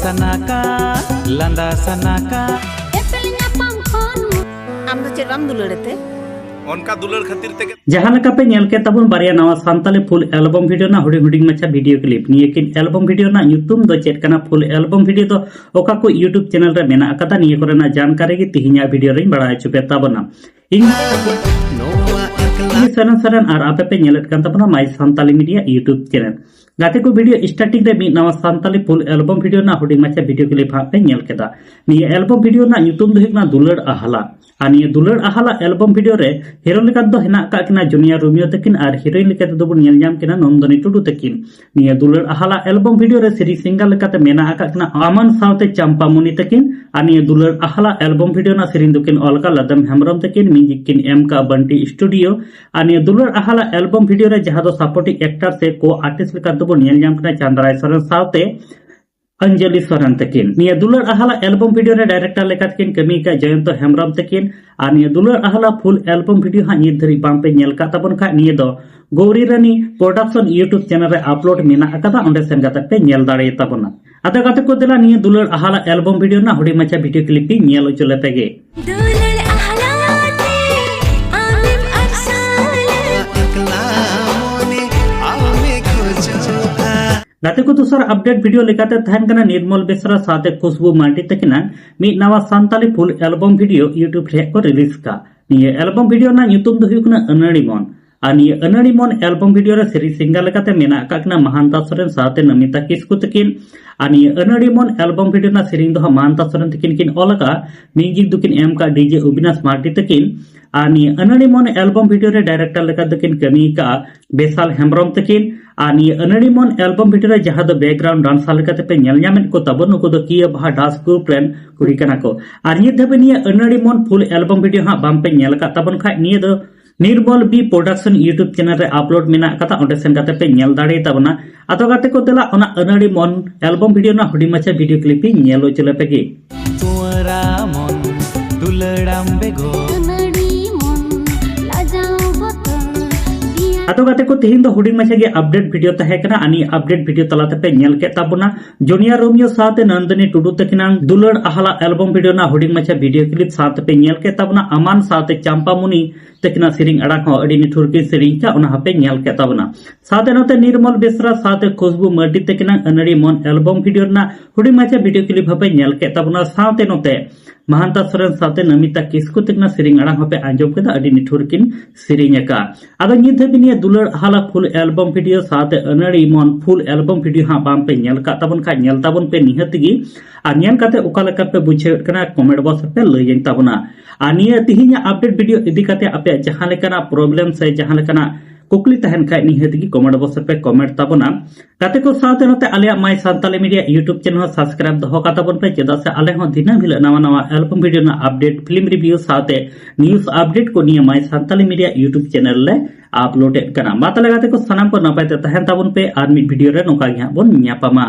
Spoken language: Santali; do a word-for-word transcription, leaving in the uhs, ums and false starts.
ᱥᱟᱱᱟᱠᱟ, ᱞᱟᱸᱫᱟ ᱥᱟᱱᱟᱠᱟ᱾ ᱮᱯᱮᱞ ᱧᱟᱯᱟᱢ ᱠᱷᱚᱱ ᱟᱢ ᱫᱚ ᱪᱮᱫ ᱵᱟᱢ ᱫᱩᱞᱟᱹᱲ ᱛᱮ? ᱚᱱᱠᱟ ᱫᱩᱞᱟᱹᱲ ᱠᱷᱟᱹᱛᱤᱨ ᱛᱮᱜᱮ᱾ ᱡᱟᱦᱟᱸ ᱞᱮᱠᱟ ᱯᱮ ᱧᱮᱞ ᱠᱮᱫ ᱛᱟᱵᱚᱱ ᱵᱟᱨᱭᱟ ᱱᱟᱣᱟ ᱥᱟᱱᱛᱟᱞᱤ full album video ᱨᱮᱱᱟᱜ ᱦᱩᱰᱤᱧ ᱦᱩᱰᱤᱧ ᱢᱟᱪᱷᱟ video clip᱾ ᱱᱤᱭᱟᱹ ᱠᱤᱱ album video ᱨᱮᱱᱟᱜ ᱧᱩᱛᱩᱢ ᱫᱚ ᱪᱮᱫ ᱠᱟᱱᱟ, full album video ᱫᱚ ᱚᱠᱟ ᱠᱚ YouTube channel ᱨᱮ ᱢᱮᱱᱟᱜ ᱟᱠᱟᱫᱟ, ᱱᱤᱭᱟᱹ ᱠᱚᱨᱮᱱᱟᱜ ᱡᱟᱱᱠᱟᱨᱤ ᱜᱮ ᱛᱤᱦᱤᱧᱟᱜ video ᱨᱮᱧ ᱵᱟᱲᱟᱭ ᱦᱚᱪᱚ ᱯᱮ ᱛᱟᱵᱚᱱᱟ᱾ ᱤᱧ ᱤᱧ ᱥᱮᱨᱮᱱ ᱥᱮᱨᱮᱱ ᱟᱨ ᱟᱯᱮ ᱯᱮ ᱧᱮᱞᱮᱫ ᱠᱟᱱ ᱛᱟᱵᱚᱱᱟ My Santali Media YouTube channel᱾ ᱜᱟᱛᱮ ᱠᱚ, video starting ᱨᱮ ᱢᱤᱫ ᱱᱟᱣᱟ ᱥᱟᱱᱛᱟᱞᱤ full album video ᱨᱮᱱᱟᱜ ᱦᱩᱰᱤᱧ ᱢᱟᱪᱷᱟ video clip ᱦᱟᱸᱜ ᱯᱮ ᱧᱮᱞ ᱠᱮᱫᱟ᱾ ᱱᱤᱭᱟᱹ album video ᱨᱮᱱᱟᱜ ᱧᱩᱛᱩᱢ ᱫᱚ ᱦᱩᱭᱩᱜ ᱠᱟᱱᱟ ᱫᱩᱞᱟᱹᱲ ᱟᱦᱟᱞᱟ᱾ ᱟᱨ ᱱᱤᱭᱟᱹ ᱫᱩᱞᱟᱹᱲ ᱟᱦᱟᱞᱟ album video ᱨᱮ hero ᱞᱮᱠᱟ ᱫᱚ ᱦᱮᱱᱟᱜ ᱟᱠᱟᱫ ᱠᱤᱱᱟ ᱡᱩᱱᱤᱭᱟᱨ ᱨᱳᱢᱤᱭᱳ ᱛᱟᱹᱠᱤᱱ ᱟᱨ heroine ᱞᱮᱠᱟ ᱛᱮᱫᱚ ᱵᱚᱱ ᱧᱮᱞ ᱧᱟᱢ ᱠᱤᱱᱟ ᱱᱚᱱᱫᱚᱱᱤ ᱴᱩᱰᱩ ᱛᱟᱹᱠᱤᱱ᱾ ᱱᱤᱭᱟᱹ ᱫᱩᱞᱟᱹᱲ ᱟᱦᱟᱞᱟ album video ᱨᱮ ᱥᱮᱨᱮᱧ singer ᱞᱮᱠᱟᱛᱮ ᱢᱮᱱᱟᱜ ᱟᱠᱟᱫ ᱠᱤᱱᱟ ᱟᱢᱟᱱ ᱥᱟᱶᱛᱮ ᱪᱟᱢᱯᱟᱢᱚᱱᱤ ᱛᱟᱹᱠᱤᱱ᱾ ᱟᱨ ᱱᱤᱭᱟᱹ ᱫᱩᱞᱟᱹᱲ ᱟᱦᱟᱞᱟ album video ᱨᱮᱱᱟᱜ ᱥᱮᱨᱮᱧ ᱫᱚᱠᱤᱱ ᱚᱞ ᱟᱠᱟᱫ ᱞᱟᱫᱟᱢ ᱦᱮᱢᱵᱨᱚᱢ ᱛᱟᱹᱠᱤᱱ, music ᱠᱤᱱ ᱮᱢ ᱠᱟᱜ ᱵᱟᱱᱴᱤ studio᱾ ᱟᱨ ᱱᱤᱭᱟᱹ ᱫᱩᱞᱟᱹᱲ ᱟᱦᱟᱞᱟ album video ᱨᱮ ᱡᱟᱦᱟᱸ ᱫᱚ supporting actor ᱥᱮ co artist ᱞᱮᱠᱟ ᱛᱮᱵᱚᱱ ᱧᱮᱞ ᱧᱟᱢ ᱠᱟᱱᱟ ᱪᱟᱸᱫᱽᱨᱟᱭ ᱥᱚᱨᱮᱱ ᱥᱟᱶᱛᱮ ᱚᱧᱡᱚᱞᱤ ᱥᱚᱨᱮᱱ ᱛᱟᱹᱠᱤᱱ᱾ ᱱᱤᱭᱟᱹ ᱫᱩᱞᱟᱹᱲ ᱟᱦᱟᱞᱟ album video ᱨᱮ director ᱞᱮᱠᱟ ᱛᱮᱠᱤᱱ ᱠᱟᱹᱢᱤ ᱟᱠᱟᱫ ᱡᱚᱭᱚᱱᱛᱚ ᱦᱮᱢᱵᱨᱚᱢ ᱛᱟᱹᱠᱤᱱ᱾ ᱟᱨ ᱱᱤᱭᱟᱹ ᱫᱩᱞᱟᱹᱲ ᱟᱦᱟᱞᱟ full album video ᱦᱟᱸᱜ ᱱᱤᱛ ᱫᱷᱟᱹᱨᱤᱡ ᱵᱟᱝ ᱯᱮ ᱧᱮᱞ ᱠᱟᱜ ᱛᱟᱵᱚᱱ ᱠᱷᱟᱡ, ᱱᱤᱭᱟᱹ ᱫᱚ ᱜᱳᱣᱨᱤ ᱨᱟᱱᱤ production YouTube channel ᱨᱮ upload ᱢᱮᱱᱟᱜ ᱟᱠᱟᱫᱟ, ᱚᱸᱰᱮ ᱥᱮᱱ ᱠᱟᱛᱮ ᱯᱮ ᱧᱮᱞ ᱫᱟᱲᱮᱭᱟᱛᱟ ᱵᱚᱱᱟ᱾ ᱟᱫᱚ ᱜᱟᱛᱮ ᱠᱚ, ᱫᱮᱞᱟ ᱱᱤᱭᱟᱹ ᱫᱩᱞᱟᱹᱲ ᱟᱦᱟᱞᱟ album video ᱨᱮᱱᱟᱜ ᱦᱩᱰᱤᱧ ᱢᱟᱪᱷᱟ video clip ᱤᱧ ᱧᱮᱞ ᱦᱚᱪᱚ ᱞᱮᱯᱮ ᱜᱮ᱾ ᱫᱩᱞᱟᱹᱲ ᱟᱦᱞᱟᱛᱮ ᱟᱢᱮᱢ ᱟᱨᱥᱟᱞᱮ᱾ ᱮᱠᱞᱟ ᱢᱚᱱᱮ ᱟᱢᱮ ᱠᱷᱚᱡᱚᱜᱼᱟ᱾ ᱜᱟᱛᱮ ᱠᱚ, ᱫᱚᱥᱟᱨ update video ᱞᱮᱠᱟᱛᱮ ᱛᱟᱦᱮᱱ ᱠᱟᱱᱟ ᱱᱤᱨᱢᱚᱞ ᱵᱮᱥᱨᱟ ᱥᱟᱶᱛᱮ ᱠᱷᱩᱥᱵᱩ ᱢᱟᱨᱰᱤ ᱛᱟᱹᱠᱤᱱᱟᱜ ᱢᱤᱫ ᱱᱟᱣᱟ Santali full album video YouTube ᱨᱮ ᱠᱚ release ᱠᱟᱜ᱾ ᱱᱤᱭᱟᱹ album video ᱨᱮᱱᱟᱜ ᱧᱩᱛᱩᱢ ᱫᱚ ᱦᱩᱭᱩᱜ ᱠᱟᱱᱟ ᱟᱹᱱᱟᱹᱲᱤ ᱢᱚᱱ᱾ ᱟᱨ ᱱᱤᱭᱟᱹ ᱟᱹᱱᱟᱹᱲᱤ ᱢᱚᱱ album video ᱨᱮ ᱥᱮᱨᱮᱧ singer ᱞᱮᱠᱟᱛᱮ ᱢᱮᱱᱟᱜ ᱟᱠᱟᱫ ᱠᱤᱱᱟ ᱢᱟᱦᱟᱱᱛᱟ ᱥᱚᱨᱮᱱ ᱥᱟᱶᱛᱮ ᱱᱚᱢᱤᱛᱟ ᱠᱤᱥᱠᱩ ᱛᱟᱹᱠᱤᱱ᱾ ᱟᱨ ᱱᱤᱭᱟᱹ ᱟᱹᱱᱟᱹᱲᱤ ᱢᱚᱱ album video ᱨᱮᱱᱟᱜ ᱥᱮᱨᱮᱧ ᱫᱚ ᱦᱟᱸᱜ ᱢᱟᱦᱟᱱᱛᱟ ᱥᱚᱨᱮᱱ ᱛᱟᱹᱠᱤᱱ ᱠᱤᱱ ᱚᱞ ᱟᱠᱟᱫᱼᱟ᱾ Music ᱫᱚᱠᱤᱱ ᱮᱢ ᱟᱠᱟᱫ DJ ᱚᱵᱤᱱᱟᱥ ᱢᱟᱨᱰᱤ ᱛᱟᱹᱠᱤᱱ᱾ ᱟᱨ ᱱᱤᱭᱟᱹ ᱟᱹᱱᱟᱹᱲᱤ ᱢᱚᱱ album video ᱨᱮ director ᱞᱮᱠᱟ ᱫᱚᱠᱤᱱ ᱠᱟᱹᱢᱤ ᱟᱠᱟᱫᱼᱟ ᱵᱮᱥᱟᱞ ᱦᱮᱢᱵᱨᱚᱢ ᱛᱟᱹᱠᱤᱱ᱾ ᱟᱨ ᱱᱤᱭᱟᱹ ᱟᱹᱱᱟᱹᱲᱤ ᱢᱚᱱ album video ᱨᱮ ᱡᱟᱦᱟᱸ ᱫᱚ background dancer ᱞᱮᱠᱟᱛᱮ ᱯᱮ ᱧᱮᱞ ᱧᱟᱢᱮᱫ ᱠᱚ ᱛᱟᱵᱚᱱ, ᱱᱩᱠᱩ ᱫᱚ ᱠᱤᱭᱟᱹ ᱵᱟᱦᱟ dance group ᱨᱮᱱ ᱠᱩᱲᱤ ᱠᱟᱱᱟ ᱠᱚ᱾ ᱟᱨ ᱱᱤᱛ ᱫᱷᱟᱹᱵᱤᱡ ᱱᱤᱭᱟᱹ ᱟᱹᱱᱟᱹᱲᱤ ᱢᱚᱱ full album video ᱦᱟᱸᱜ ᱵᱟᱝ ᱯᱮ ᱧᱮᱞ ᱟᱠᱟᱫ ᱛᱟᱵᱚᱱ ᱠᱷᱟᱡ, ᱱᱤᱭᱟᱹ ᱫᱚ Nirmal B production YouTube channel ᱨᱮ upload ᱢᱮᱱᱟᱜ ᱟᱠᱟᱫᱟ, ᱚᱸᱰᱮ ᱥᱮᱱ ᱠᱟᱛᱮ ᱯᱮ ᱧᱮᱞ ᱫᱟᱲᱮᱭᱟᱛᱟ ᱵᱚᱱᱟ᱾ ᱟᱫᱚ ᱜᱟᱛᱮ ᱠᱚ, ᱫᱮᱞᱟ ᱚᱱᱟ ᱟᱹᱱᱟᱹᱲᱤ ᱢᱚᱱ album video ᱨᱮᱱᱟᱜ ᱦᱩᱰᱤᱧ ᱢᱟᱪᱷᱟ video clip ᱤᱧ ᱧᱮᱞ ᱦᱚᱪᱚ ᱞᱮᱯᱮ ᱜᱮ᱾ ᱛᱩᱣᱟᱹᱨᱟ ᱢᱚᱱ ᱫᱩᱞᱟᱹᱲᱟᱢ ᱵᱮᱜᱚᱨ᱾ ᱟᱹᱱᱟᱹᱲᱤ ᱢᱚᱱ ᱞᱟᱡᱟᱣ ᱵᱚᱛᱚᱨ ᱫᱤᱭᱟ ᱟᱫᱚ ᱜᱟᱛᱮ ᱠᱚ, ᱛᱤᱦᱤᱧ ᱫᱚ ᱦᱩᱰᱤᱧ ᱢᱟᱪᱷᱟ ᱜᱮ update video ᱛᱟᱦᱮᱸ ᱠᱟᱱᱟ᱾ ᱟᱨ ᱱᱤᱭᱟᱹ update video ᱛᱟᱞᱟ ᱛᱮᱯᱮ ᱧᱮᱞ ᱠᱮᱫ ᱛᱟᱵᱚᱱᱟ ᱡᱚᱱᱤᱭᱟ ᱨᱳᱢᱤᱭᱳ ᱥᱟᱶᱛᱮ ᱱᱚᱱᱫᱤᱱᱤ ᱴᱩᱰᱩ ᱛᱟᱹᱠᱤᱱᱟᱜ ᱫᱩᱞᱟᱹᱲ ᱟᱦᱟᱞᱟ album video ᱨᱮᱱᱟᱜ ᱦᱩᱰᱤᱧ ᱢᱟᱪᱷᱟ video clip ᱥᱟᱶᱛᱮ ᱯᱮ ᱧᱮᱞ ᱠᱮᱫ ᱛᱟᱵᱚᱱᱟ᱾ ᱟᱢᱟᱱ ᱥᱟᱶᱛᱮ ᱪᱟᱢᱯᱟᱢᱩᱱᱤ ᱛᱟᱹᱠᱤᱱᱟᱜ ᱥᱮᱨᱮᱧ ᱟᱲᱟᱝ ᱦᱚᱸ ᱟᱹᱰᱤ ᱱᱤᱴᱷᱩᱨ ᱠᱤᱱ ᱥᱮᱨᱮᱧ ᱠᱟᱜ, ᱚᱱᱟ ᱦᱚᱸᱯᱮ ᱧᱮᱞ ᱠᱮᱫ ᱛᱟᱵᱚᱱᱟ᱾ ᱥᱟᱶᱛᱮ ᱱᱚᱛᱮ ᱱᱤᱨᱢᱚᱞ ᱵᱮᱥᱨᱟ ᱥᱟᱶᱛᱮ ᱠᱷᱩᱥᱵᱩ ᱢᱟᱨᱰᱤ ᱛᱟᱹᱠᱤᱱᱟᱜ ᱟᱹᱱᱟᱹᱲᱤ ᱢᱚᱱ album video ᱨᱮᱱᱟᱜ ᱦᱩᱰᱤᱧ ᱢᱟᱪᱷᱟ video clip ᱦᱚᱸᱯᱮ ᱧᱮᱞ ᱠᱮᱫ ᱛᱟᱵᱚᱱᱟ᱾ ᱥᱟᱶᱛᱮ ᱱᱚᱛᱮ ᱢᱟᱦᱟᱱᱛᱟ ᱥᱚᱨᱮᱱ ᱥᱟᱶᱛᱮ ᱱᱚᱢᱤᱛᱟ ᱠᱤᱥᱠᱩ ᱛᱟᱹᱠᱤᱱᱟᱜ ᱥᱮᱨᱮᱧ ᱟᱲᱟᱝ ᱦᱚᱸᱯᱮ ᱟᱸᱡᱚᱢ ᱠᱮᱫᱟ, ᱟᱹᱰᱤ ᱱᱤᱴᱷᱩᱨ ᱠᱤᱱ ᱥᱮᱨᱮᱧ ᱟᱠᱟᱫᱼᱟ᱾ ᱟᱫᱚ ᱱᱤᱛ ᱫᱷᱟᱹᱵᱤᱡ ᱱᱤᱭᱟᱹ ᱫᱩᱞᱟᱹᱲ ᱟᱦᱟᱞᱟ full album video ᱥᱟᱶᱛᱮ ᱟᱹᱱᱟᱹᱲᱤ ᱢᱚᱱ full album video ᱦᱟᱸᱜ ᱵᱟᱝ ᱯᱮ ᱧᱮᱞ ᱠᱟᱜ ᱛᱟᱵᱚᱱ ᱠᱷᱟᱡ, ᱧᱮᱞ ᱛᱟᱵᱚᱱ ᱯᱮ ᱱᱤᱦᱟᱹᱛ ᱜᱮ᱾ ᱟᱨ ᱧᱮᱞ ᱠᱟᱛᱮ ᱚᱠᱟ ᱞᱮᱠᱟ ᱯᱮ ᱵᱩᱡᱷᱟᱹᱣᱮᱫ ᱠᱟᱱᱟ, comment box ᱨᱮᱯᱮ ᱞᱟᱹᱭᱟᱹᱧ ᱛᱟᱵᱚᱱᱟ᱾ ᱟᱨ ᱱᱤᱭᱟᱹ ᱛᱤᱦᱤᱧᱟᱜ update video ᱤᱫᱤ ᱠᱟᱛᱮ ᱟᱯᱮᱭᱟᱜ ᱡᱟᱦᱟᱸ ᱞᱮᱠᱟᱱᱟᱜ problem ᱥᱮ ᱡᱟᱦᱟᱸ ᱞᱮᱠᱟᱱᱟᱜ ᱠᱩᱠᱞᱤ ᱛᱟᱦᱮᱱ ᱠᱷᱟᱡ, ᱱᱤᱦᱟᱹᱛ ᱜᱮ comment box ᱨᱮᱯᱮ comment ᱛᱟᱵᱚᱱᱟ᱾ ᱜᱟᱛᱮ ᱠᱚ, ᱥᱟᱶᱛᱮ ᱱᱚᱛᱮ ᱟᱞᱮᱭᱟᱜ My Santali Media YouTube channel ᱦᱚᱸ subscribe ᱫᱚᱦᱚ ᱠᱟᱛᱟ ᱵᱚᱱ ᱯᱮ, ᱪᱮᱫᱟᱜ ᱥᱮ ᱟᱞᱮ ᱦᱚᱸ ᱫᱤᱱᱟᱹᱢ ᱦᱤᱞᱳᱜ ᱱᱟᱣᱟ ᱱᱟᱣᱟ album video ᱨᱮᱱᱟᱜ update, film review ᱥᱟᱶᱛᱮ news update ᱠᱚ ᱱᱤᱭᱟᱹ My Santali Media YouTube channel ᱞᱮ upload ᱮᱫ ᱠᱟᱱᱟ᱾ ᱢᱟ ᱛᱟᱦᱞᱮ ᱜᱟᱛᱮ ᱠᱚ, ᱥᱟᱱᱟᱢ ᱠᱚ ᱱᱟᱯᱟᱭ ᱛᱮ ᱛᱟᱦᱮᱱ ᱛᱟᱵᱚᱱ ᱯᱮ, ᱟᱨ ᱢᱤᱫ video ᱨᱮ ᱱᱚᱝᱠᱟ ᱜᱮ ᱦᱟᱸᱜ ᱵᱚᱱ ᱧᱟᱯᱟᱢᱟ᱾